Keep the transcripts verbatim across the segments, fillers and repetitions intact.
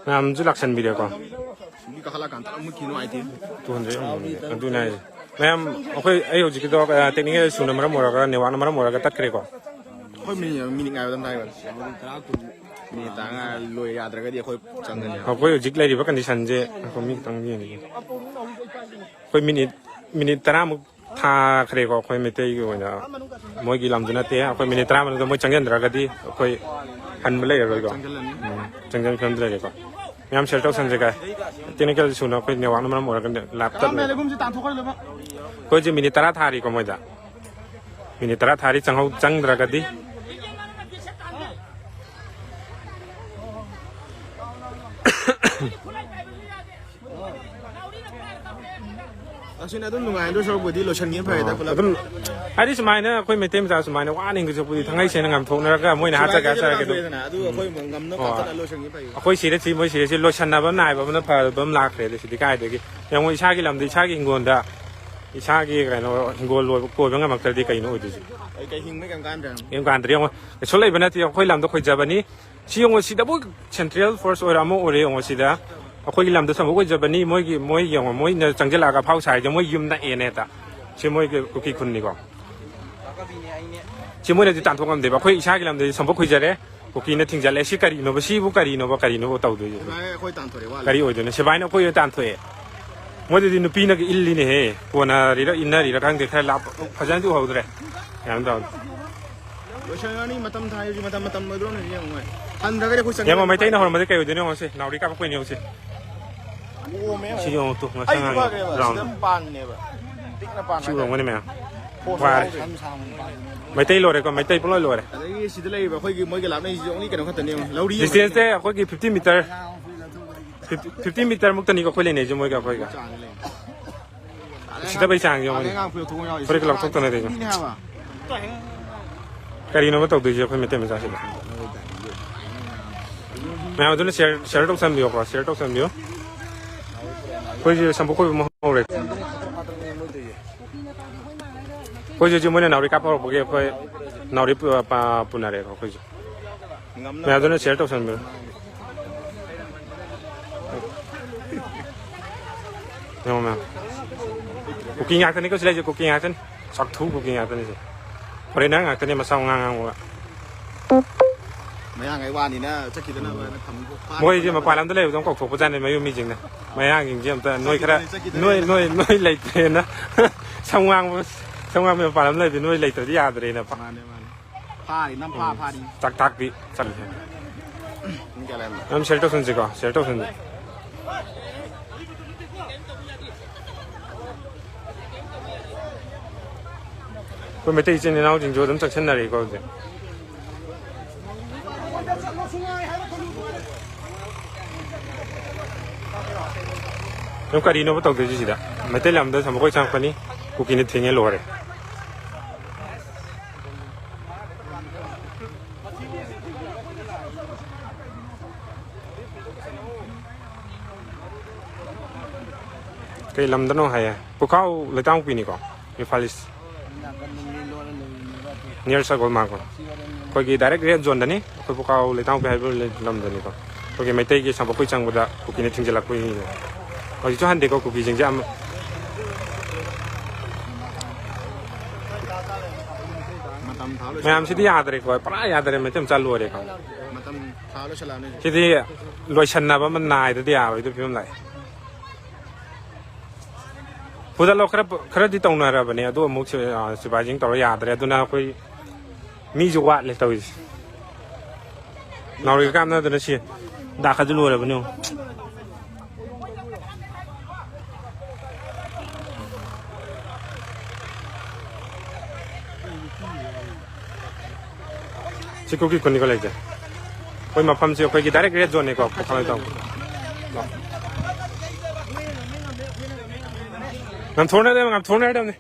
ꯃꯌꯥꯝꯁꯨ ꯂꯥꯛꯁꯟꯕꯤꯔꯦꯀꯣ꯫ ꯃꯤ ꯀꯥꯈꯠꯂꯛꯑꯀꯥꯟꯗ ꯑꯃꯨꯛ ꯀꯤ ꯅꯨꯡꯉꯥꯏꯇꯦ꯫ ꯇꯨ ꯍꯟꯗ꯭ꯔꯦꯠ ꯑꯃꯨꯛ ꯑꯗꯨꯅꯦ ꯍꯥꯏꯁꯦ꯫ ꯃꯌꯥꯝ ꯑꯩꯈꯣꯏ, ꯑꯩ ꯍꯧꯖꯤꯛꯀꯤꯗꯣ, ꯑ, technical issueꯅ ꯃꯔꯝ ꯑꯣꯏꯔꯒ, networkꯅ ꯃꯔꯝ ꯑꯣꯏꯔꯒ ꯇꯠꯈ꯭ꯔꯦꯀꯣ꯫ ꯑꯩꯈꯣꯏ ꯃꯤꯅꯤꯠ, ꯃꯤꯅꯤꯠ ꯉꯥꯏꯕꯗ ꯉꯥꯏꯕ꯫ ꯃꯤꯅꯤꯠ ꯇꯔꯥ ꯉꯥꯏ ꯂꯣꯏ ꯌꯥꯗ꯭ꯔꯒꯗꯤ ꯑꯩꯈꯣꯏ ꯆꯪꯒꯅꯤ꯫ ꯑꯩꯈꯣꯏ ꯍꯧꯖꯤꯛ ꯂꯩꯔꯤꯕ conditionꯁꯦ ꯑꯩꯈꯣꯏ ꯃꯤ ꯈꯤꯇꯪ ꯌꯦꯡꯒꯦ꯫ ꯑꯩꯈꯣꯏ ꯃꯤꯅꯤꯠ, ꯃꯤꯅꯤꯠ ꯇꯔꯥꯃꯨꯛ ꯊꯥꯈ꯭ꯔꯦꯀꯣ, ꯑꯩꯈꯣꯏ ꯃꯩꯇꯩꯒꯤ ꯑꯣꯏꯅ꯫ ꯃꯣꯏꯒꯤ ꯂꯝꯗꯨ ꯅꯠꯇꯦ꯫ ꯑꯩꯈꯣꯏ ꯃꯤꯅꯤꯠ ꯇꯔꯥ ꯃꯅꯨꯡꯗ ꯃꯣꯏ ꯆꯪꯁꯤꯟꯗ꯭ꯔꯒꯗꯤ ꯑꯩꯈꯣꯏ ꯍꯟꯕ ꯂꯩꯔꯔꯣꯏꯀꯣ꯫ ꯆꯪꯁꯤꯜꯂꯅꯤ꯫ ꯎꯝ, ꯆꯪꯁꯤꯟ ꯐꯤꯕꯝꯗ ꯂꯩꯔꯦꯀꯣ꯫ ꯃꯌꯥꯝ share ꯇꯧꯁꯟꯁꯦ ꯀꯥꯏ꯫ Technical issueꯅ ꯑꯩꯈꯣꯏ networkꯅ ꯃꯔꯝ ꯑꯣꯏꯔꯒ ꯂꯥꯞ ꯇꯠꯂꯦ꯫ ꯑꯩꯈꯣꯏ ꯍꯧꯖꯤꯛ ꯃꯤꯅꯤꯠ ꯇꯔꯥ ꯊꯥꯔꯤꯀꯣ ꯃꯣꯏꯗ꯫ ꯃꯤꯅꯤꯠ ꯇꯔꯥ ꯊꯥꯔꯤ, ꯆꯪꯍꯧ-, ꯆꯪꯗ꯭ꯔꯒꯗꯤ꯫ ꯑꯁꯤꯅ ꯑꯗꯨꯝ ꯅꯨꯡꯉꯥꯏꯗꯣꯏ ꯁꯔꯨꯛꯄꯨꯗꯤ ꯂꯣꯏꯁꯟꯒꯦ ꯐꯔꯦꯗ ꯑꯣ, ꯄꯨꯂꯞ꯫ ꯑꯗꯨꯝ, ꯍꯥꯏꯗꯤ ꯁꯨꯃꯥꯏꯅ ꯑꯩꯈꯣꯏ ꯃꯩꯇꯩ ꯃꯆꯥ ꯁꯨꯃꯥꯏꯅ ꯋꯥꯅ ꯍꯤꯡꯗꯣꯏ ꯁꯔꯨꯛꯄꯨꯗꯤ ꯊꯥꯡꯉꯩ ꯁꯦꯡꯅ ꯉꯝꯊꯣꯛꯅꯔꯒ ꯃꯣꯏꯅ ꯍꯥꯠꯆꯒꯦ ꯁꯨꯃꯥꯏꯅ ꯍꯥꯠꯆꯔꯒꯦ ꯑꯗꯨꯝ꯫ ꯂꯥꯞꯊꯣꯛꯑꯦꯗꯅ, ꯑꯗꯨ ꯑꯩꯈꯣꯏ ꯉꯝꯅ ꯍꯣꯏ꯫ ꯀꯟꯈꯠꯅ ꯂꯣꯏꯁꯟꯒꯦ ꯐꯩ꯫ ꯑꯩꯈꯣꯏ ꯁꯤꯔꯦ ꯁꯤ, ꯃꯣꯏ ꯁꯤꯔꯦ ꯁꯤ, ꯂꯣꯏꯁꯟꯅꯕ ꯅꯥꯏꯕ ꯑꯃꯅ ꯐꯕ ꯑꯃ ꯂꯥꯛꯈ꯭ꯔꯦ꯫ ꯑꯗꯨ ꯁꯤꯗꯤ ꯀꯥꯏꯗꯒꯤ? ꯌꯦꯡꯉꯣ, ꯏꯁꯥꯒꯤ ꯂꯝꯗ, ꯏꯁꯥꯒꯤ ꯍꯤꯡꯒꯣꯜꯗ, ꯏꯁꯥꯒꯤ ꯀꯩꯅꯣ ꯍꯤꯡꯒꯣꯜ ꯂꯣꯏꯕ ꯀꯣꯏꯕ ꯉꯝꯃꯛꯇ꯭ꯔꯗꯤ ꯀꯩꯅꯣ ꯑꯣꯏꯗꯣꯏꯁꯦ? ꯑꯩ ꯀꯩ ꯍꯤꯡꯕ ꯀꯩꯝ ꯀꯥꯟꯗ꯭ꯔꯦ꯫ ꯀꯩꯝ ꯀꯥꯟꯗ꯭ꯔꯦ꯫ ꯌꯦꯡꯉꯣ, ꯀꯩꯁꯨ ꯂꯩꯕ ꯅꯠꯇꯦ꯫ ꯑꯩꯈꯣꯏ ꯂꯝꯗꯣ ꯈꯣꯏꯖꯕꯅꯤ꯫ ꯁꯤ ꯌꯦꯡꯉꯣ, ꯁꯤꯗꯕꯨ central force ꯑꯣꯏꯔꯣ ꯑꯃ ꯑꯣꯏꯔꯦ꯫ ꯌꯦꯡꯉꯣ, ꯁꯤꯗ ꯑꯩꯈꯣꯏꯒꯤ ꯂꯝꯗ ꯁꯝꯕ ꯈꯣꯏꯖꯕꯅꯤ꯫ ꯃꯣꯏꯒꯤ, ꯃꯣꯏ ꯌꯦꯡꯉꯣ, ꯃꯣꯏꯅ ꯆꯪꯁꯤꯜꯂꯛꯑꯒ ꯑꯐꯥꯎ ꯁꯥꯔꯤꯁꯦ ꯃꯣꯏ ꯌꯨꯝ ꯅꯛꯑꯦꯅꯦ ꯍꯦꯛꯇ꯫ ꯁꯤ ꯃꯣꯏꯒꯤ ꯀꯨꯀꯤ ꯈꯨꯟꯅꯤꯀꯣ꯫ ꯁꯤ ꯃꯣꯏꯅꯗꯤ ꯇꯥꯟꯊꯣꯛ ꯉꯝꯗꯦꯕ꯫ ꯑꯩꯈꯣꯏ ꯏꯁꯥꯒꯤ ꯂꯝꯗꯗꯤ ꯁꯝꯕ ꯈꯣꯏꯖꯔꯦ, ꯀꯨꯀꯤꯅ ꯊꯤꯡꯖꯜꯂꯦ꯫ ꯁꯤ ꯀꯔꯤꯅꯣꯕ? ꯁꯤꯕꯨ ꯀꯔꯤꯅꯣꯕ, ꯀꯔꯤꯅꯣꯕ ꯇꯧꯗꯣꯏꯁꯦ? ꯁꯤꯐꯥꯏ ꯑꯩꯈꯣꯏ ꯇꯥꯟꯊꯣꯔꯛꯑꯦ, ꯋꯥꯠꯂꯤ꯫ ꯀꯔꯤ ꯑꯣꯏꯗꯣꯏꯅꯣ? ꯁꯤꯐꯥꯏꯅ ꯑꯩꯈꯣꯏ ꯑꯣꯏꯅ ꯇꯥꯟꯊꯣꯛꯑꯦ꯫ ꯃꯣꯏꯗꯗꯤ ꯅꯨꯄꯤꯅꯒ ꯏꯜꯂꯤꯅꯦꯍꯦ꯫ ꯀꯣꯟꯅꯔꯤꯔ ꯏꯟꯅꯔꯤꯔ ꯈꯪꯗꯦ, ꯈꯔ ꯂꯥꯞꯄ, ꯐꯖꯅꯗꯤ ꯎꯍꯧꯗ꯭ꯔꯦ꯫ ꯀꯩꯅꯣ ꯇꯧꯔꯦ꯫ ꯂꯣꯏꯁꯟꯒꯅꯤ, ꯃꯇꯝ ꯊꯥꯏ ꯍꯧꯖꯤꯛ, ꯃꯇꯝ, ꯃꯇꯝ ꯑꯣꯏꯗ꯭ꯔꯣ ꯍꯧꯖꯤꯛ ꯌꯦꯡꯉꯣ꯫ ꯍꯟꯗ꯭ꯔꯒꯗꯤ ꯑꯩꯈꯣꯏ ꯆꯪꯉꯦ꯫ ꯌꯦꯡꯉꯣ, ꯃꯩꯇꯩꯅ ꯍꯧꯔꯝꯕꯗꯤ ꯀꯩ ꯑꯣꯏꯗꯣꯏꯅꯣ ꯌꯦꯡꯉꯣ ꯁꯤ꯫ ꯅꯥꯎꯔꯤ ꯀꯥꯞꯄꯛꯄꯩꯅꯦ ꯌꯦꯡꯉꯣ ꯁꯤ꯫ ꯄꯣꯝꯃꯦ꯫ ꯁꯤ ꯌꯦꯡꯉꯣ ꯇꯨ, ꯉꯁꯪ ꯑꯩꯁꯨ ꯉꯥꯡꯉꯤ ꯐꯈ꯭ꯔꯦꯕ, ꯁꯤꯗ ꯔꯥꯎꯟ꯫ ꯄꯥꯟꯅꯦꯕ꯫ ꯄꯤꯛꯅ ꯄꯥꯟ ꯁꯤ ꯍꯥꯏꯇꯥꯔꯦ꯫ ꯎꯔꯝꯒꯅꯤ ꯃꯌꯥꯝ꯫ ꯐꯣꯔꯁ ꯋꯥꯔꯦ꯫ ꯌꯥꯎꯗꯦ꯫ ꯃꯩꯇꯩ ꯂꯣꯏꯔꯦꯀꯣ, ꯃꯩꯇꯩ ꯄꯨꯡꯂꯣꯏ ꯂꯣꯏꯔꯦ꯫ ꯑꯗꯒꯤ ꯁꯤꯗ ꯂꯩꯔꯤꯕ ꯑꯩꯈꯣꯏꯒꯤ ꯃꯣꯏꯒ ꯂꯥꯞꯅꯩꯁꯤꯁꯨ only ꯀꯩꯅꯣ ꯈꯛꯇꯅꯦ ꯌꯦꯡꯉꯣ꯫ ꯂꯧꯔꯤ ꯑꯃ distanceꯁꯦ ꯑꯩꯈꯣꯏꯒꯤ fifty meter, fifty, fifty meter ꯃꯨꯛꯇꯅꯤꯀꯣ ꯑꯩꯈꯣꯏ ꯂꯩꯅꯩꯁꯦ ꯃꯣꯏꯒ ꯑꯩꯈꯣꯏꯒ꯫ ꯆꯥꯡ ꯂꯩ꯫ ꯎꯁꯤꯠꯇꯕꯩ ꯆꯥꯡꯁꯦ ꯌꯦꯡꯉꯣꯅꯦ꯫ ꯑꯗꯩ ꯑꯉꯥꯡ ꯐꯨꯔꯤꯠ ꯊꯣꯡ ꯌꯥꯎꯔꯤ꯫ ꯐꯨꯔꯤꯠꯀ ꯂꯧꯊꯣꯛꯇꯅ ꯂꯩꯔꯤꯁꯦ꯫ ꯃꯤꯅꯦ ꯍꯥꯏꯕ꯫ ꯀꯔꯤꯅꯣꯕ ꯇꯧꯗꯣꯏꯁꯦ ꯑꯩꯈꯣꯏ ꯃꯩꯇꯩ ꯃꯆꯥꯁꯤꯗ? ꯃꯌꯥꯝ ꯑꯗꯨꯅ share, share ꯇꯧꯁꯟꯕꯤꯌꯣꯀꯣ, share ꯇꯧꯁꯟꯕꯤꯌꯣ꯫ ꯑꯩꯈꯣꯏꯁꯦ ꯁꯝꯕꯨꯛ ꯈꯣꯏꯕ ꯑꯃ ꯍꯧꯔꯦ꯫ ꯑꯩꯈꯣꯏꯁꯦ ꯍꯧꯖꯤꯛ ꯃꯣꯏꯅ ꯅꯥꯎꯔꯤ ꯀꯥꯞꯄ ꯍꯧꯔꯛꯄꯒꯤ ꯑꯩꯈꯣꯏ ꯅꯥꯎꯔꯤ ꯄꯨ-, ꯄ-, ꯄꯨꯅꯔꯦꯀꯣ ꯑꯩꯈꯣꯏꯁꯦ꯫ ꯃꯌꯥꯝ ꯑꯗꯨꯅ share ꯇꯧꯁꯟꯕꯤꯌꯣ꯫ ꯌꯦꯡꯉꯣ ꯃꯌꯥꯝ꯫ ꯀꯨꯀꯤ ꯉꯥꯛꯇꯅꯤꯀꯣ ꯁꯤ ꯂꯩꯁꯦ, ꯀꯨꯀꯤ ꯉꯥꯛꯇꯅꯤ꯫ ꯆꯥꯛꯊꯨ ꯀꯨꯀꯤ ꯉꯥꯛꯇꯅꯤ ꯁꯤ꯫ ꯐꯣꯔꯦꯟꯅꯔ ꯉꯥꯛꯇꯅꯤ ꯃꯆꯥ ꯃꯉꯥ ꯉꯥꯡꯕꯒ꯫ ꯃꯌꯥꯡꯈꯩ ꯋꯥꯅꯤꯅ ꯆꯠꯈꯤꯗꯅꯕꯅ ꯊꯝꯃꯤꯕ꯫ ꯃꯣꯏꯁꯦ ꯃꯄꯥꯟ ꯂꯝꯗ ꯂꯩꯕꯗꯧ ꯀꯧꯊꯣꯛꯄꯖꯥꯠꯅꯤ ꯃꯌꯨꯝ ꯃꯤꯁꯤꯡꯅ꯫ ꯃꯌꯥꯡꯁꯤꯡꯁꯦ ꯑꯝꯇ ꯅꯣꯏ ꯈꯔ, ꯆꯠꯈꯤꯗꯅ꯫ ꯅꯣꯏ, ꯅꯣꯏ, ꯅꯣꯏ ꯂꯩꯇ꯭ꯔꯦꯅ꯫ ꯁꯝ ꯉꯥꯡꯕ, ꯁꯝ ꯉꯥꯡꯕ ꯃꯄꯥꯟ ꯂꯝꯗ ꯂꯩꯕꯗꯤ ꯅꯣꯏ ꯂꯩꯇ꯭ꯔꯗꯤ ꯌꯥꯗ꯭ꯔꯦꯅ꯫ ꯃꯥꯅꯦ, ꯃꯥꯅꯦ꯫ ꯐꯥꯔꯤ, ꯅꯝ ꯐꯥ, ꯎꯝ꯫ ꯐꯥꯔꯤ꯫ ꯆꯥꯛ ꯊꯥꯛꯄꯤ ꯆꯠꯂꯤꯁꯦ꯫ ꯄꯨꯡ ꯀꯌꯥ ꯂꯩꯔꯝꯅꯣ? ꯑꯗꯨꯝ ꯁꯤꯌꯔ ꯇꯧꯁꯟꯁꯤꯀꯣ, ꯁꯤꯌꯔ ꯇꯧꯁꯟꯁꯤ꯫ ꯑꯩꯈꯣꯏ ꯃꯩꯇꯩ ꯏꯆꯤꯟ ꯏꯅꯥꯎꯁꯤꯡꯁꯨ ꯑꯗꯨꯝ ꯆꯪꯁꯟꯅꯔꯤꯀꯣ ꯍꯧꯖꯤꯛ꯫ ꯑꯗꯨꯝ ꯀꯔꯤꯅꯣꯕ ꯇꯧꯗꯣꯏꯁꯤ ꯁꯤꯗ? ꯃꯩꯇꯩ ꯂꯝꯗ ꯁꯝꯕ ꯈꯣꯏ ꯆꯪꯉꯛꯄꯅꯤ, ꯀꯨꯀꯤꯅ ꯊꯤꯡꯉꯦ ꯂꯣꯏꯔꯦ꯫ ꯀꯩ ꯂꯝꯗꯅꯣ ꯍꯥꯏꯌꯦ? ꯄꯨꯈꯥꯎ ꯂꯩꯇꯥꯡꯄꯤꯅꯤꯀꯣ, ꯏꯝꯐꯥꯜ ꯏꯁ꯫ ꯅꯤꯌꯔ ꯁꯒꯣꯜ ꯃꯥꯔꯛ꯫ ꯑꯩꯈꯣꯏꯒꯤ ꯗꯥꯏꯔꯦꯛ ꯔꯦꯗ ꯖꯣꯟꯗꯅꯤ꯫ ꯑꯩꯈꯣꯏ ꯄꯨꯈꯥꯎ ꯂꯩꯇꯥꯡꯄꯤ ꯍꯥꯏꯕ ꯂꯝꯗꯅꯤꯀꯣ꯫ ꯑꯩꯈꯣꯏꯒꯤ ꯃꯩꯇꯩꯒꯤ ꯁꯝꯕ ꯈꯣꯏ ꯆꯪꯕꯗ ꯀꯨꯀꯤꯅ ꯊꯤꯡꯖꯤꯜꯂꯛꯄꯒꯤꯅꯤ꯫ ꯍꯧꯖꯤꯛꯁꯨ ꯍꯟꯗꯦꯀꯣ ꯀꯨꯀꯤꯁꯤꯡꯁꯦ ꯑꯃ꯫ ꯃꯇꯝ ꯊꯥ ꯂꯣꯏꯁꯤꯜꯂꯛꯑꯅꯤ꯫ ꯃꯌꯥꯝꯁꯤꯗꯤ ꯌꯥꯗ꯭ꯔꯦꯀꯣ, ꯄꯨꯔꯥ ꯌꯥꯗ꯭ꯔꯦ, ꯃꯩꯇꯩ ꯃꯆꯥ ꯂꯣꯏꯔꯦꯀꯣ꯫ ꯃꯇꯝ ꯊꯥ ꯂꯣꯏꯁꯤꯜꯂꯛꯑꯅꯤ꯫ ꯁꯤꯗꯤ ꯂꯣꯏꯁꯟꯅꯕ ꯑꯃ ꯅꯥꯏꯗꯗꯤ ꯌꯥꯔꯣꯏꯗꯕ ꯐꯤꯕꯝ ꯂꯥꯛꯑꯦ꯫ ꯐꯨꯗꯠꯂꯣ, ꯈꯔ, ꯈꯔꯗꯤ ꯇꯧꯅꯔꯕꯅꯦ, ꯑꯗꯣ ꯑꯃꯨꯛ ꯁꯤ-, ꯑ, ꯁꯤꯐꯥꯏꯁꯤꯡ ꯇꯧꯔ ꯌꯥꯗ꯭ꯔꯦ, ꯑꯗꯨꯅ ꯑꯩꯈꯣꯏ ꯃꯤꯁꯨ ꯋꯥꯠꯂꯦ ꯇꯧꯔꯤꯁꯦ꯫ ꯅꯥꯎꯔꯤ ꯀꯥꯞꯅꯗꯅ ꯁꯤ ꯗꯥꯛꯀꯁꯨ ꯂꯣꯏꯔꯕꯅꯤ ꯌꯦꯡꯉꯣ꯫ ꯁꯤ ꯀꯨꯀꯤ ꯈꯨꯟꯅꯤꯀꯣ ꯂꯩꯁꯦ꯫ ꯑꯩꯈꯣꯏ ꯃꯐꯝꯁꯦ ꯑꯩꯈꯣꯏꯒꯤ ꯗꯥꯏꯔꯦꯛ ꯔꯦꯗ ꯖꯣꯟꯅꯤꯀꯣ, ꯄꯨꯈ꯭ꯔꯤ ꯇꯧ꯫ ꯉꯝꯊꯣꯛꯅꯗꯕꯅꯤ, ꯉꯝꯊꯣꯛꯅꯗꯕꯅꯤ꯫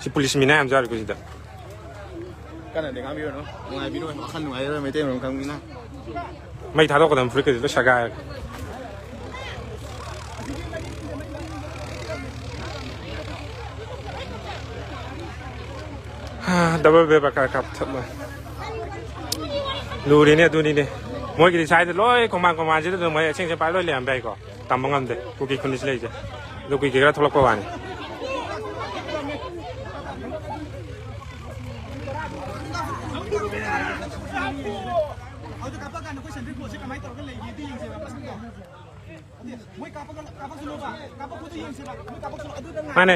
ꯁꯤ ꯄꯨꯂꯤꯁ ꯃꯤꯅꯥ ꯌꯥꯝ ꯆꯥꯔꯤꯀꯣ ꯁꯤꯗ꯫ ꯀꯟꯅꯗꯤ ꯉꯥꯡꯕꯤꯔꯨꯅꯨ, ꯅꯨꯡꯉꯥꯏꯕꯤꯔꯣꯏ, ꯋꯥꯈꯜ ꯅꯨꯡꯉꯥꯏꯔꯣꯏ ꯃꯩꯇꯩ ꯃꯔꯣꯟ ꯈꯪꯕꯅꯤꯅ꯫ ꯃꯩ ꯊꯥꯗꯣꯛꯀꯗꯕ ꯐꯨꯔꯤꯠꯀꯁꯦ ꯂꯣꯏ ꯁꯦꯒꯥꯏꯔꯦ꯫ ꯍꯥ, ꯗꯕꯜ ꯕꯦꯕꯥ ꯈꯔ ꯀꯥꯞꯊꯠꯂꯣꯏ꯫ ꯂꯨꯔꯤꯅꯦ ꯑꯗꯨꯅꯤꯅꯦ꯫ ꯃꯣꯏꯒꯤꯗꯤ ꯁ꯭ꯋꯥꯏꯗ ꯂꯣꯏ ꯈꯣꯡꯕꯥꯟ ꯈꯣꯡꯕꯥꯟꯁꯤꯗ ꯑꯗꯨꯝ ꯃꯣꯏ ꯑꯁꯦꯡ ꯑꯁꯦꯡ ꯄꯥꯏ ꯂꯣꯏ ꯂꯩꯔꯝꯕ ꯌꯥꯏꯀꯣ꯫ ꯇꯝꯕ ꯉꯝꯗꯦ ꯀꯨꯀꯤ ꯈꯨꯟꯗ ꯁꯤ ꯂꯩꯔꯤꯁꯦ꯫ ꯑꯗꯨ ꯀꯨꯀꯤ ꯈꯔ ꯊꯣꯛꯂꯛꯄ ꯋꯥꯅꯤ꯫ ꯃꯥꯅꯦ꯫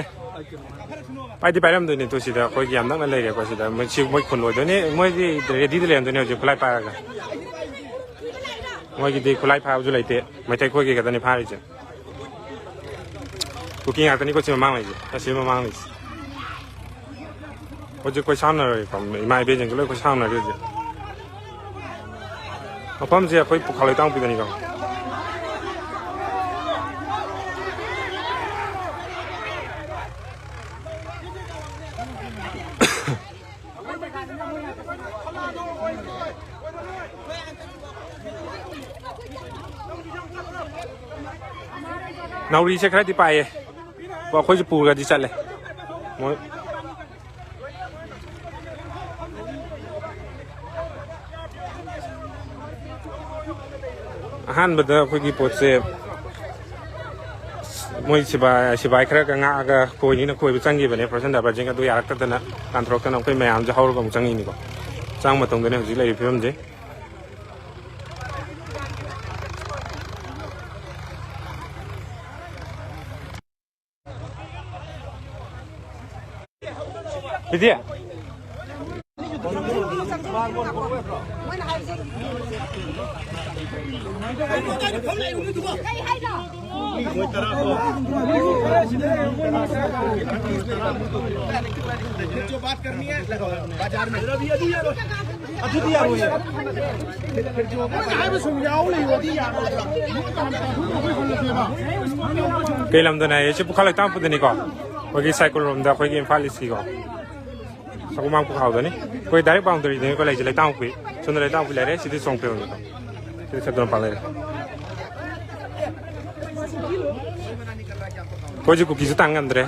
ꯄꯥꯏꯗꯤ ꯄꯥꯏꯔꯝꯗꯣꯏꯅꯦ꯫ ꯇꯨ ꯁꯤꯗ ꯑꯩꯈꯣꯏꯒꯤ ꯌꯥꯝ ꯅꯛꯅ ꯂꯩꯔꯦꯀꯣ꯫ ꯁꯤꯗ ꯃꯣꯏ, ꯁꯤ ꯃꯣꯏ ꯈꯨꯟ ꯑꯣꯏꯗꯣꯏꯅꯦ꯫ ꯃꯣꯏꯗꯤ ꯔꯦꯗꯤꯗ ꯂꯩꯔꯝꯗꯣꯏꯅꯦ ꯍꯧꯖꯤꯛ ꯈꯨꯠꯂꯥꯏ ꯄꯥꯏꯔꯒ꯫ ꯃꯣꯏꯒꯤꯗꯤ ꯈꯨꯠꯂꯥꯏ ꯐꯥꯕꯁꯨ ꯂꯩꯇꯦ꯫ ꯃꯩꯇꯩ ꯈꯣꯏꯒꯤ ꯈꯛꯇꯅꯤ ꯐꯥꯔꯤꯁꯦ꯫ ꯀꯨꯀꯤ ꯉꯥꯛꯇꯅꯤꯀꯣ ꯁꯤ ꯃꯃꯥꯡ ꯂꯩꯁꯦ꯫ ꯑꯁꯤ ꯃꯃꯥꯡ ꯂꯩꯁꯦ꯫ ꯍꯧꯖꯤꯛ ꯀꯣꯏꯁꯥꯟꯅꯔꯦꯀꯣ꯫ ꯏꯃꯥ ꯏꯕꯦꯟꯁꯤꯡꯒ ꯂꯣꯏ ꯀꯣꯏꯁꯥꯟꯅꯔꯦ ꯍꯧꯖꯤꯛ꯫ ꯃꯐꯝꯁꯦ ꯑꯩꯈꯣꯏ ꯄꯨꯈꯥ ꯂꯩꯇꯥꯡꯄꯤꯗꯅꯤꯀꯣ꯫ ꯅꯥꯎꯔꯤꯁꯦ ꯈꯔꯗꯤ ꯄꯥꯏꯌꯦ꯫ ꯑꯩꯈꯣꯏꯁꯨ ꯄꯨꯔꯒꯗꯤ ꯆꯠꯂꯦ꯫ ꯃꯣꯏ ꯑꯍꯥꯟꯕꯗ ꯑꯩꯈꯣꯏꯒꯤ ꯄꯣꯠꯁꯦ ꯃꯣꯏ ꯁꯤꯕꯥꯏ, ꯁꯤꯕꯥꯏ ꯈꯔꯒ ꯉꯥꯛꯑꯒ ꯈꯣꯏꯅꯤꯅ ꯈꯣꯏꯕ ꯆꯪꯈꯤꯕꯅꯦ꯫ ꯐꯥꯔꯁ ꯑꯦꯟ ꯗꯕꯜ ꯖꯦꯡ ꯑꯗꯨ ꯌꯥꯔꯛꯇꯗꯅ ꯇꯥꯟꯊꯣꯔꯛꯇꯅ ꯑꯩꯈꯣꯏ ꯃꯌꯥꯝꯁꯦ ꯍꯧꯔꯒ ꯑꯃꯨꯛ ꯆꯪꯉꯤꯅꯤꯀꯣ꯫ ꯆꯪꯕ ꯃꯇꯨꯡꯗꯅꯦ ꯍꯧꯖꯤꯛ ꯂꯩꯔꯤꯕ ꯐꯤꯕꯝꯁꯦ꯫ ꯏꯗꯤ꯫ जो बात करनी है बाजार में। ꯑꯗꯨꯗꯤ ꯌꯥꯔꯣꯏꯌꯦ꯫ ꯀꯩ ꯂꯝꯗꯅ ꯍꯥꯏꯌꯦ? ꯁꯤ ꯄꯨꯈꯥ ꯂꯩꯇꯥꯡꯄꯨꯗꯅꯤꯀꯣ꯫ ꯑꯩꯈꯣꯏꯒꯤ ꯁꯥꯏꯀꯨꯜ ꯔꯣꯝꯗ ꯑꯩꯈꯣꯏꯒꯤ ꯏꯝꯐꯥꯜ ꯏꯁꯀꯤꯀꯣ꯫ ꯁꯒꯣꯜꯕꯟ ꯄꯨꯈꯥꯎꯗꯅꯤ꯫ ꯑꯩꯈꯣꯏ ꯗꯥꯏꯔꯦꯛ ꯕꯥꯎꯟꯗꯔꯤꯗꯅꯤꯀꯣ ꯂꯩꯁꯦ꯫ ꯂꯩꯇꯥꯡꯄꯣꯛꯄꯤ꯫ ꯁꯣꯝꯗ ꯂꯩꯇꯥꯡꯄꯣꯛꯄꯤ ꯂꯩꯔꯦ꯫ ꯁꯤꯗꯤ ꯆꯣꯡꯄ꯭ꯔꯦꯜꯅꯤꯀꯣ꯫ ꯁꯤꯗꯤ ꯁꯦꯗꯣꯜ ꯄꯥꯛ ꯂꯩꯔꯦ꯫ ꯑꯩꯈꯣꯏꯁꯦ ꯀꯨꯀꯤꯁꯨ ꯇꯥꯟ ꯉꯝꯗ꯭ꯔꯦ꯫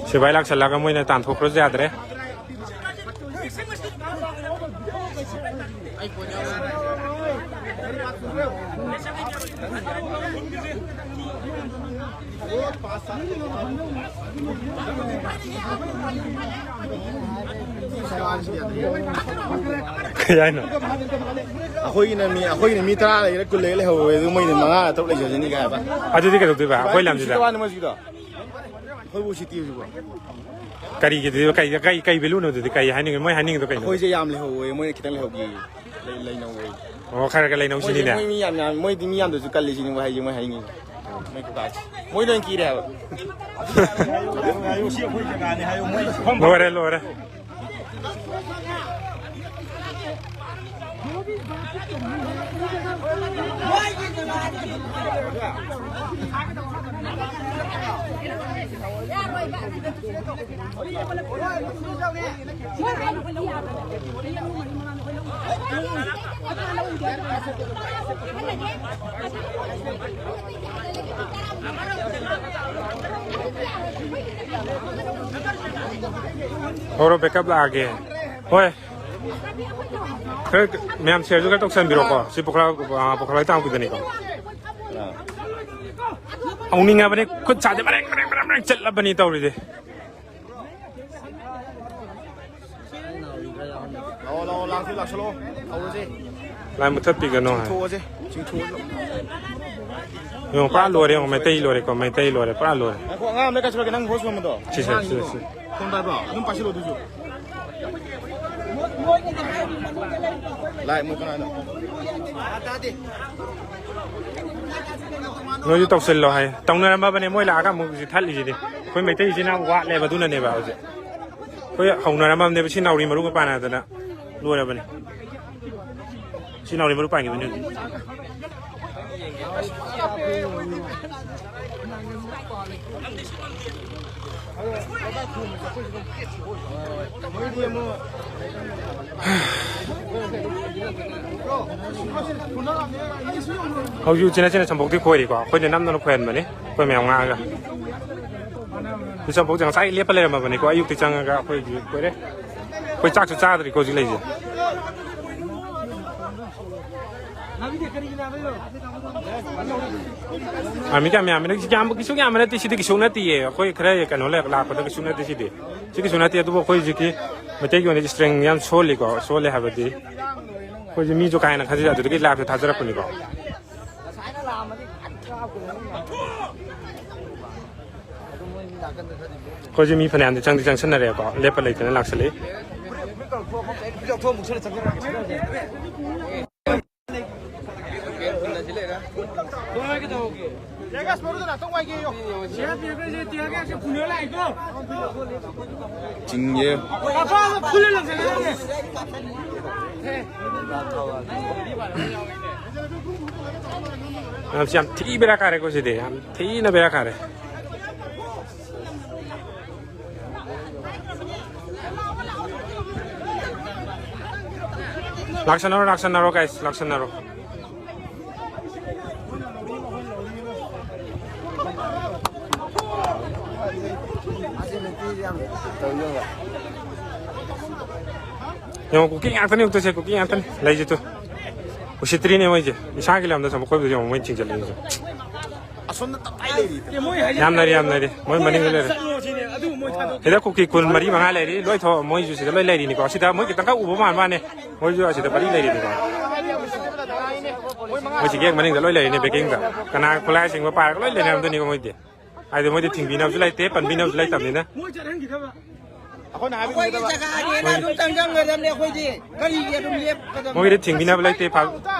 ꯁꯤꯐꯥꯏ ꯂꯥꯛꯁꯜꯂꯒ ꯃꯣꯏꯅ ꯇꯥꯟꯊꯣꯛꯈ꯭ꯔꯁꯨ ꯌꯥꯗ꯭ꯔꯦ꯫ ꯀꯩ ꯍꯥꯏꯅꯣ? ꯑꯩꯈꯣꯏꯒꯤꯅ ꯃꯤ ꯑꯩꯈꯣꯏꯒꯤꯅ ꯃꯤ ꯇꯔꯥ ꯂꯩꯒꯦꯔꯥ ꯀꯨꯟ ꯂꯩꯒꯦꯔꯥ ꯂꯩꯍꯧꯋꯦ, ꯑꯗꯨ ꯃꯣꯏꯅ ꯃꯉꯥ ꯇꯔꯨꯛ ꯂꯩꯖꯁꯅꯤ ꯀꯥꯏ ꯍꯥꯏꯕ꯫ ꯑꯗꯨꯗꯤ ꯀꯩꯗꯧꯗꯣꯏꯕ? ꯑꯩꯈꯣꯏ ꯂꯝꯁꯤꯗ? ꯁꯤꯠꯇ ꯋꯥꯅꯤ ꯃꯣꯏꯁꯤꯗꯣ꯫ ꯑꯩꯈꯣꯏꯕꯨ ꯁꯤꯠꯇꯤ ꯍꯧꯖꯤꯛꯐꯥꯎ꯫ ꯀꯔꯤꯒꯤ ꯀꯩ ꯀꯩ ꯀꯩ ꯚꯦꯂꯨꯅꯣ ꯑꯗꯨꯗꯤ? ꯀꯩ ꯍꯥꯏꯅꯤꯡꯉꯤ? ꯃꯣꯏ ꯍꯥꯏꯅꯤꯡꯉꯤꯗꯣ ꯀꯩꯅꯣ? ꯑꯩꯈꯣꯏꯁꯦ ꯌꯥꯝ ꯂꯩꯍꯧꯋꯦ, ꯃꯣꯏꯅ ꯈꯤꯇꯪ ꯂꯩꯍꯧꯒꯦ꯫ ꯂꯩ- ꯂꯩꯅꯧꯋꯦ꯫ ꯑꯣ, ꯈꯔ ꯈꯔ ꯂꯩꯅꯧ ꯃꯣꯏꯗꯤ ꯁꯤꯅꯤꯅꯦ꯫ ꯃꯣꯏ ꯃꯤ ꯌꯥꯝ ꯌꯥꯝ ꯃꯣꯏꯗꯤ ꯃꯤ ꯌꯥꯝꯗꯁꯨ ꯀꯜꯂꯤꯁꯤꯅꯤ ꯃꯣꯏ ꯍꯥꯏꯁꯦ, ꯃꯣꯏ ꯍꯥꯏꯅꯤꯡꯉꯤ꯫ ꯃꯣꯏ ꯀꯀꯥꯁꯦ ꯃꯣꯏ ꯂꯣꯏ ꯀꯤꯔꯦ ꯍꯥꯏꯕ꯫ ꯂꯣꯏꯔꯦ, ꯂꯣꯏꯔꯦ꯫ ꯍꯧꯔꯣ, backup ꯂꯥꯛꯑꯒꯦ꯫ ꯍꯣꯏ꯫ ꯈꯔ ꯃꯌꯥꯝ shareꯁꯨ ꯈꯔ ꯇꯧꯁꯟꯕꯤꯔꯣꯀꯣ꯫ ꯁꯤ ꯄꯣꯈ꯭ꯔꯥ, ꯑ, ꯄꯣꯈ꯭ꯔꯥ ꯍꯩꯇꯥꯡ ꯄꯤꯗꯅꯤꯀꯣ꯫ ꯍꯧꯅꯤꯡꯉꯕꯅꯤ, ꯈꯨꯠ ꯁꯥꯁꯦ ꯃꯔꯦꯡ ꯃꯔꯦꯡ ꯃꯔꯦꯡ ꯃꯔꯦꯡ ꯆꯠꯂꯕꯅꯤ ꯇꯧꯔꯤꯁꯦ꯫ ꯂꯥꯛꯑꯣ, ꯂꯥꯛꯑꯣ, ꯂꯥꯛꯁꯤ, ꯂꯥꯛꯁꯜꯂꯣ꯫ ꯍꯧꯔꯁꯦ꯫ ꯂꯥꯏ ꯃꯨꯊꯠꯄꯤꯒꯅꯣ ꯍꯥꯏ꯫ ꯆꯤꯡꯊꯣꯛꯑꯁꯦ꯫ ꯆꯤꯡꯊꯣꯛꯑꯁꯦ꯫ ꯌꯦꯡꯉꯣ, ꯄꯨꯔꯥ ꯂꯣꯏꯔꯦ, ꯌꯦꯡꯉꯣ, ꯃꯩꯇꯩ ꯂꯣꯏꯔꯦꯀꯣ, ꯃꯩꯇꯩ ꯂꯣꯏꯔꯦ, ꯄꯨꯔꯥ ꯂꯣꯏꯔꯦ꯫ ꯉꯥꯏꯈꯣ, ꯑꯉꯥꯡ ꯑꯃꯗ ꯀꯥꯏ ꯆꯠꯈ꯭ꯔꯒꯦ? ꯅꯪ host ꯑꯣꯏꯔꯝꯕꯗꯣ? ꯁꯤ, ꯁꯤ, ꯁꯤ, ꯁꯤ꯫ ꯐꯣꯟ ꯄꯥꯏꯕ꯭ꯔꯣ? ꯑꯗꯨꯝ ꯄꯥꯏꯁꯤꯜꯂꯣ ꯑꯗꯨꯁꯨ꯫ ꯂꯥꯏ ꯃꯨꯠ ꯀꯅꯥꯅꯣ? ꯅꯣꯏꯁꯨ ꯇꯧꯁꯤꯜꯂꯣ ꯍꯥꯏ꯫ ꯇꯧꯅꯔꯝꯃꯕꯅꯦ, ꯃꯣꯏ ꯂꯥꯛꯑꯒ ꯑꯃꯨꯛ ꯍꯧꯖꯤꯛ ꯊꯠꯂꯤꯁꯤꯗꯤ꯫ ꯑꯩꯈꯣꯏ ꯃꯩꯇꯩ ꯏꯆꯤꯟ ꯏꯅꯥꯎ ꯋꯥꯠꯂꯦꯕ, ꯑꯗꯨꯅꯅꯦꯕ ꯍꯧꯖꯤꯛ꯫ ꯑꯩꯈꯣꯏ ꯍꯧꯅꯔꯝꯃꯕꯅꯦꯕ, ꯁꯤ ꯅꯥꯎꯔꯤ ꯃꯔꯨꯒ ꯄꯥꯟꯅꯗꯅ ꯂꯣꯏꯔꯕꯅꯦ꯫ ꯁꯤ ꯅꯥꯎꯔꯤ ꯃꯔꯨ ꯄꯥꯟꯈꯤꯕꯅꯦ ꯍꯧꯖꯤꯛ꯫ ꯍꯧꯖꯤꯛ ꯎꯆꯤꯟ ꯅꯥꯆꯤꯟꯅ ꯁꯝꯄꯣꯛꯇꯤ ꯈꯣꯏꯔꯤꯀꯣ, ꯑꯩꯈꯣꯏꯅ ꯅꯝꯗꯅ ꯈꯣꯏꯍꯟꯕꯅꯤ, ꯑꯩꯈꯣꯏ ꯃꯌꯥꯝ ꯉꯥꯛꯑꯒ꯫ ꯁꯤ ꯆꯝꯐꯨꯠꯁꯦ ꯉꯁꯥꯏ ꯂꯦꯞꯄ ꯂꯩꯔꯝꯃꯕꯅꯤꯀꯣ, ꯑꯌꯨꯛꯇꯤ ꯆꯪꯉꯒ ꯑꯩꯈꯣꯏꯒꯤ ꯀꯣꯏꯔꯦ꯫ ꯑꯩꯈꯣꯏ ꯆꯥꯛꯁꯨ ꯆꯥꯗ꯭ꯔꯤꯀꯣ ꯍꯧꯖꯤꯛ ꯂꯩꯁꯦ꯫ ꯑꯥꯔꯃꯤ ꯀꯌꯥꯝ ꯌꯥꯝꯃꯤꯅꯣ? ꯌꯥꯝꯕ ꯀꯩꯁꯨ ꯌꯥꯝꯕ ꯅꯠꯇꯦ꯫ ꯁꯤꯗꯤ ꯀꯩꯁꯨ ꯅꯠꯇꯦꯌꯦ꯫ ꯑꯩꯈꯣꯏ ꯈꯔ ꯀꯩꯅꯣ ꯂꯩ-, ꯂꯥꯛꯄꯗ ꯀꯩꯁꯨ ꯅꯠꯇꯦ ꯁꯤꯗꯤ꯫ ꯁꯤ ꯀꯩꯁꯨ ꯅꯠꯇꯦ꯫ ꯑꯗꯨꯕꯨ ꯑꯩꯈꯣꯏ ꯍꯧꯖꯤꯛꯀꯤ ꯃꯩꯇꯩꯒꯤ ꯑꯣꯏꯅ ꯏꯁꯇ꯭ꯔꯦꯡ ꯌꯥꯝ ꯁꯣꯜꯂꯤꯀꯣ꯫ ꯁꯣꯜꯂꯦ ꯍꯥꯏꯕꯗꯤ ꯑꯩꯈꯣꯏꯁꯦ ꯃꯤꯁꯨ ꯀꯥ ꯍꯦꯟꯅ ꯈꯟꯖꯤꯜꯂꯦ꯫ ꯑꯗꯨꯗꯒꯤ ꯂꯥꯏꯐꯁꯨ ꯊꯥꯖꯔꯛꯄꯅꯤꯀꯣ꯫ ꯑꯩꯈꯣꯏꯁꯦ ꯃꯤ ꯐꯅꯌꯥꯝꯗꯤ ꯆꯪꯗꯤ ꯆꯪꯁꯟꯅꯔꯦꯀꯣ꯫ ꯂꯦꯞꯄ ꯂꯩꯇꯅ ꯂꯥꯛꯁꯜꯂꯤ꯫ ꯆꯤꯡꯌꯦ꯫ ꯑꯁ, ꯌꯥꯝ ꯊꯤ ꯕꯦꯔꯥ ꯀꯥꯔꯦꯀꯣ ꯁꯤꯗꯤ꯫ ꯌꯥꯝ ꯊꯤꯅ ꯕꯦꯔꯥ ꯀꯥꯔꯦ꯫ ꯂꯥꯛꯁꯟꯅꯔꯣ, ꯂꯥꯛꯁꯟꯅꯔꯣ, guys, ꯂꯥꯛꯁꯟꯅꯔꯣ꯫ ꯌꯦꯡꯉꯣ, ꯀꯨꯀꯤ ꯉꯥꯛꯇꯅꯤ ꯎꯠꯇꯣꯏꯁꯦ, ꯀꯨꯀꯤ ꯉꯥꯛꯇꯅꯤ ꯂꯩꯁꯦ ꯇꯨ꯫ ꯎꯁꯤꯠꯇ꯭ꯔꯤꯅꯦ ꯃꯣꯏꯁꯦ꯫ ꯏꯁꯥꯒꯤ ꯂꯝꯗ ꯁꯨꯝ ꯑꯩꯈꯣꯏꯕꯨ ꯌꯦꯡꯉꯣ, ꯃꯣꯏꯅ ꯊꯤꯡꯖꯤꯜꯂꯛꯏꯁꯦ꯫ ꯑꯁꯣꯝꯗ ꯇꯞꯇꯥꯏ ꯂꯩꯔꯤ꯫ ꯌꯥꯝꯅꯔꯤ, ꯌꯥꯝꯅꯔꯤ꯫ ꯃꯣꯏ ꯃꯅꯤꯡꯗ ꯂꯩꯔꯦ꯫ ꯁꯤꯗ ꯀꯨꯀꯤ ꯀꯨꯟ ꯃꯔꯤ ꯃꯉꯥ ꯂꯩꯔꯤ꯫ ꯂꯣꯏ ꯊꯣꯛ-, ꯃꯣꯏꯁꯨ ꯁꯤꯗ ꯂꯣꯏ ꯂꯩꯔꯤꯅꯤꯀꯣ꯫ ꯁꯤꯗ ꯃꯣꯏ ꯈꯤꯇꯪ ꯈꯛ ꯎꯕ ꯃꯥꯟ ꯃꯥꯅꯦ꯫ ꯃꯣꯏꯁꯨ ꯑꯁꯤꯗ ꯃꯔꯤ ꯂꯩꯔꯤꯅꯤꯀꯣ꯫ ꯃꯣꯏ ꯁꯤꯒꯤ ꯍꯦꯛ ꯃꯅꯤꯡꯗ ꯂꯣꯏ ꯂꯩꯔꯤꯅꯤ, backingꯗ꯫ ꯀꯅꯥ ꯈꯨꯠꯂꯥꯏꯁꯤꯡꯕ ꯄꯥꯏꯔꯒ ꯂꯣꯏ ꯂꯩꯅꯔꯝꯗꯣꯏꯅꯤꯀꯣ ꯃꯣꯏꯗꯤ꯫ ꯍꯥꯏꯗꯤ ꯃꯣꯏꯗꯤ ꯊꯤꯡꯕꯤꯅꯕꯁꯨ ꯂꯩꯇꯦ, ꯄꯟꯕꯤꯅꯕꯁꯨ ꯂꯩꯇꯕꯅꯤꯅ꯫ ꯑꯩꯈꯣꯏꯒꯤ ꯖꯒꯥꯅꯦꯅ ꯑꯗꯨꯝ ꯆꯪꯖꯟꯒꯗꯕꯅꯦ ꯑꯩꯈꯣꯏꯗꯤ꯫ ꯀꯔꯤꯒꯤ ꯑꯗꯨꯝ ꯂꯦꯞꯀꯗꯕꯅꯣ? ꯃꯣꯏꯒꯤꯗꯤ ꯊꯤꯡꯕꯤꯅꯕ ꯂꯩꯇꯦ, ꯐꯥ-,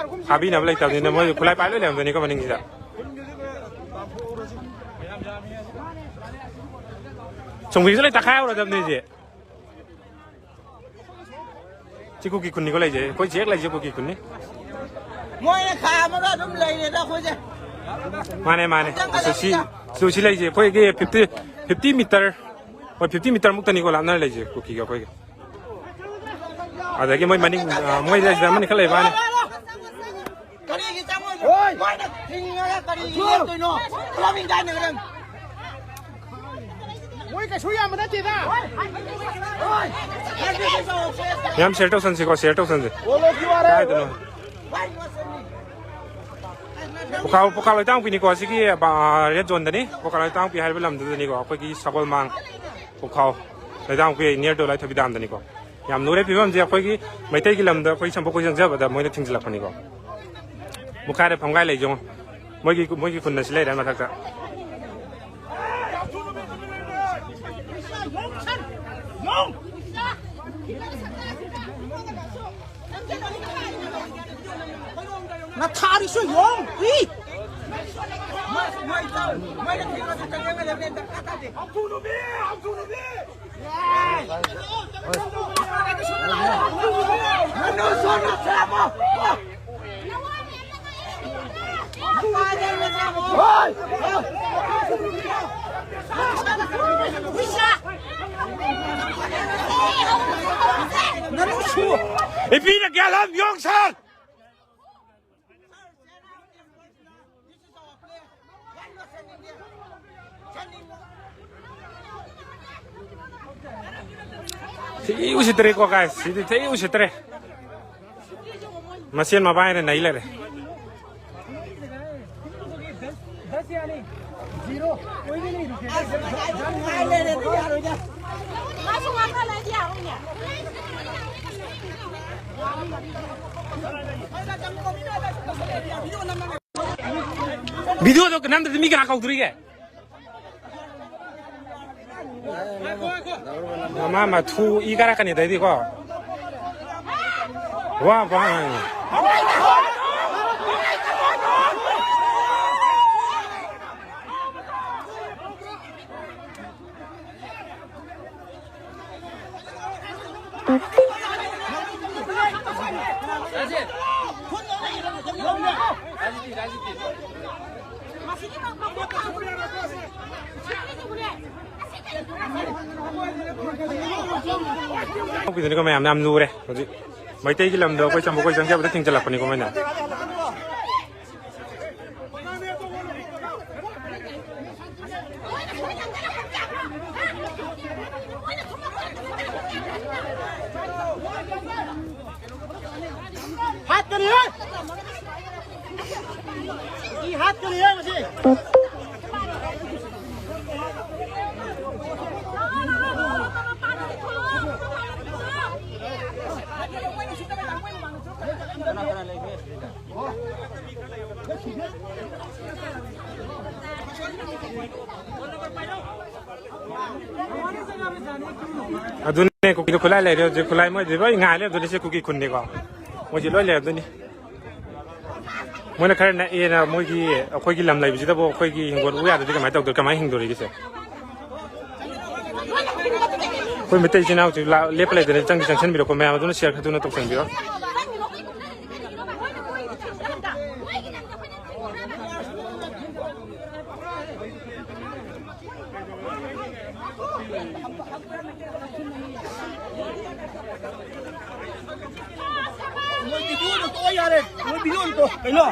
ꯐꯥꯕꯤꯅꯕ ꯂꯩꯇꯕꯅꯤꯅ ꯃꯣꯏ ꯈꯨꯠꯂꯥꯏ ꯄꯥꯏ ꯂꯣꯏ ꯂꯩꯔꯝꯗꯣꯏꯅꯤꯀꯣ ꯃꯅꯤꯡꯁꯤꯗ꯫ ꯆꯨꯝꯈꯤꯁꯨ ꯂꯣꯏ ꯇꯛꯈꯥꯏ ꯍꯧꯔꯗꯕꯅꯤ ꯁꯤ꯫ ꯁꯤ ꯀꯨꯀꯤ ꯈꯨꯟꯅꯤꯀꯣ ꯂꯩꯖꯩ, ꯑꯩꯈꯣꯏ ꯆꯦꯛ ꯂꯩꯖꯩ ꯀꯨꯀꯤ ꯈꯨꯟꯅꯤ꯫ ꯃꯣꯏꯅ ꯈꯥꯝꯃꯒ ꯑꯗꯨꯝ ꯂꯩꯔꯦꯗ ꯑꯩꯈꯣꯏꯁꯦ꯫ ꯃꯥꯅꯦ, ꯃꯥꯅꯦ꯫ ꯑꯗꯨ ꯁꯤ, ꯑꯗꯨ ꯁꯤ ꯂꯩꯖꯩ, ꯑꯩꯈꯣꯏꯒꯤ fifty, fifty meter, ꯍꯣꯏ, fifty meter ꯃꯨꯛꯇꯅꯤꯀꯣ ꯂꯥꯞꯅ ꯂꯩꯖꯩ ꯀꯨꯀꯤꯒ ꯑꯩꯈꯣꯏꯒ꯫ ꯑꯗꯒꯤ ꯃꯣꯏ ꯃꯅꯤꯡ, ꯑ, ꯃꯣꯏ ꯂꯩꯁꯤꯗ ꯑꯃꯅꯤ ꯈꯛ ꯂꯩꯕ ꯋꯥꯅꯤ꯫ ꯀꯔꯤꯒꯤ ꯆꯪꯉꯣꯏꯗ꯭ꯔꯣ? ꯃꯣꯏꯅ ꯊꯤꯡꯉꯒ ꯀꯔꯤꯒꯤ ꯂꯦꯞꯇꯣꯏꯅꯣ? ꯄꯨꯂꯞ ꯏꯟꯖꯟꯅꯒꯗꯝ꯫ ꯃꯣꯏ ꯀꯩꯁꯨ ꯌꯥꯝꯕ ꯅꯠꯇꯦꯗ꯫ ꯃꯌꯥꯝ share ꯇꯧꯁꯟꯁꯤꯀꯣ, share ꯇꯧꯁꯟꯁꯤ꯫ ꯀꯥꯏꯗꯅꯣ? ꯄꯨꯈꯥꯎ, ꯄꯨꯈꯥꯎ ꯂꯩꯇꯥꯡꯄꯤꯅꯤꯀꯣ, ꯑꯁꯤꯒꯤ, ꯑ, ꯔꯦꯗ ꯖꯣꯟꯗꯅꯤ꯫ ꯄꯨꯈꯥꯎ ꯂꯩꯇꯥꯡꯄꯤ ꯍꯥꯏꯔꯤꯕ ꯂꯝꯗꯨꯗꯅꯤꯀꯣ, ꯑꯩꯈꯣꯏꯒꯤ ꯁꯒꯣꯜꯃꯥꯡ ꯄꯨꯈꯥꯎ ꯂꯩꯇꯥꯡꯄꯤ near to ꯂꯥꯏꯊꯕꯤ ꯗꯥꯝꯗꯅꯤꯀꯣ꯫ ꯌꯥꯝ ꯂꯨꯔꯦ ꯐꯤꯕꯝꯁꯦ꯫ ꯑꯩꯈꯣꯏꯒꯤ ꯃꯩꯇꯩꯒꯤ ꯂꯝꯗ ꯑꯩꯈꯣꯏ ꯁꯝꯄꯣꯛ ꯑꯩꯈꯣꯏ ꯆꯪꯖꯕꯗ ꯃꯣꯏꯅ ꯊꯤꯡꯖꯤꯜꯂꯛꯄꯅꯤꯀꯣ꯫ ꯃꯨꯈꯥꯏꯔꯦ ꯐꯝꯒꯥꯏ ꯂꯩꯖꯦ ꯌꯦꯡꯉꯣ꯫ ꯃꯣꯏꯒꯤ, ꯃꯣꯏꯒꯤ ꯈꯨꯟ ꯑꯁꯤ ꯂꯩꯔꯦ ꯃꯊꯛꯇ꯫ ꯅꯊꯥꯔꯤꯁꯨ ꯌꯣꯡ E! If he the girl, I'm young, sir. ꯊꯤ ꯎꯁꯤꯠꯇ꯭ꯔꯦꯀꯣ, guys꯫ ꯁꯤꯗꯤ ꯊꯤ ꯎꯁꯤꯠꯇ꯭ꯔꯦ꯫ ꯃꯁꯦꯟ ꯃꯕꯥꯏꯅ ꯅꯩ ꯂꯩꯔꯦ꯫ Video ꯗꯣ ꯅꯝꯗ꯭ꯔꯗꯤ ꯃꯤ ꯀꯅꯥ ꯀꯧꯗꯣꯔꯤꯒꯦ? ꯃꯃꯥ ꯃꯊꯨ ꯏ ꯀꯥꯔꯛꯀꯅꯤ ꯑꯗꯩꯗꯤꯀꯣ꯫ ꯋꯥ ꯄꯥꯡ ꯊꯣꯛꯈꯤꯗꯣꯏꯅꯤꯀꯣ ꯃꯌꯥꯝ, ꯌꯥꯝ ꯂꯨꯔꯦ ꯍꯧꯖꯤꯛ꯫ ꯃꯩꯇꯩꯒꯤ ꯂꯝꯗ ꯑꯩꯈꯣꯏ ꯆꯝꯕ ꯑꯩꯈꯣꯏ ꯆꯪꯖꯕꯗ ꯊꯤꯡꯖꯤꯜꯂꯛꯄꯅꯤꯀꯣ ꯃꯣꯏꯅ꯫ ꯍꯥꯠꯀꯅꯤ ꯍꯦ! ꯑꯗꯨꯅꯦ, ꯀꯨꯀꯤꯗꯣ ꯈꯨꯠꯂꯥꯏ ꯂꯩꯔꯦ ꯍꯧꯖꯤꯛ꯫ ꯈꯨꯠꯂꯥꯏ ꯃꯣꯏꯗꯤ ꯂꯣꯏ ꯉꯥꯏ ꯂꯩꯔꯝꯗꯣꯏꯅꯤ ꯁꯤ ꯀꯨꯀꯤ ꯈꯨꯟꯗꯤꯀꯣ꯫ ꯃꯣꯏꯁꯦ ꯂꯣꯏ ꯂꯩꯔꯝꯗꯣꯏꯅꯤ꯫ ꯃꯣꯏꯅ ꯈꯔ ꯅꯛꯑꯦꯅ ꯃꯣꯏꯒꯤ, ꯑꯩꯈꯣꯏꯒꯤ ꯂꯝ ꯂꯩꯕꯁꯤꯗꯕꯨ ꯑꯩꯈꯣꯏꯒꯤ ꯍꯤꯡꯒꯣꯜ ꯎ ꯌꯥꯗ꯭ꯔꯗꯤ ꯀꯃꯥꯏꯅ ꯇꯧꯗꯣꯏ, ꯀꯃꯥꯏꯅ ꯍꯤꯡꯗꯣꯔꯤꯒꯦꯁꯦ? ꯑꯩꯈꯣꯏ ꯃꯩꯇꯩ ꯏꯆꯤꯟ ꯏꯅꯥꯎꯁꯤ ꯂꯥ-, ꯂꯦꯞꯄ ꯂꯩꯇꯅ ꯆꯪꯗꯤ ꯆꯪꯁꯤꯟꯕꯤꯔꯛꯑꯣ, ꯃꯌꯥꯝ ꯑꯗꯨꯅ share ꯈꯔꯗꯨꯅ ꯇꯧꯁꯟꯕꯤꯔꯣ꯫ ꯃꯣꯏ video ꯗꯣ ꯇꯣꯛꯑꯣ ꯌꯥꯔꯦ꯫ ꯃꯣꯏ video ꯗꯣ ꯇꯣꯛꯑꯣ꯫ ꯀꯩꯅꯣ?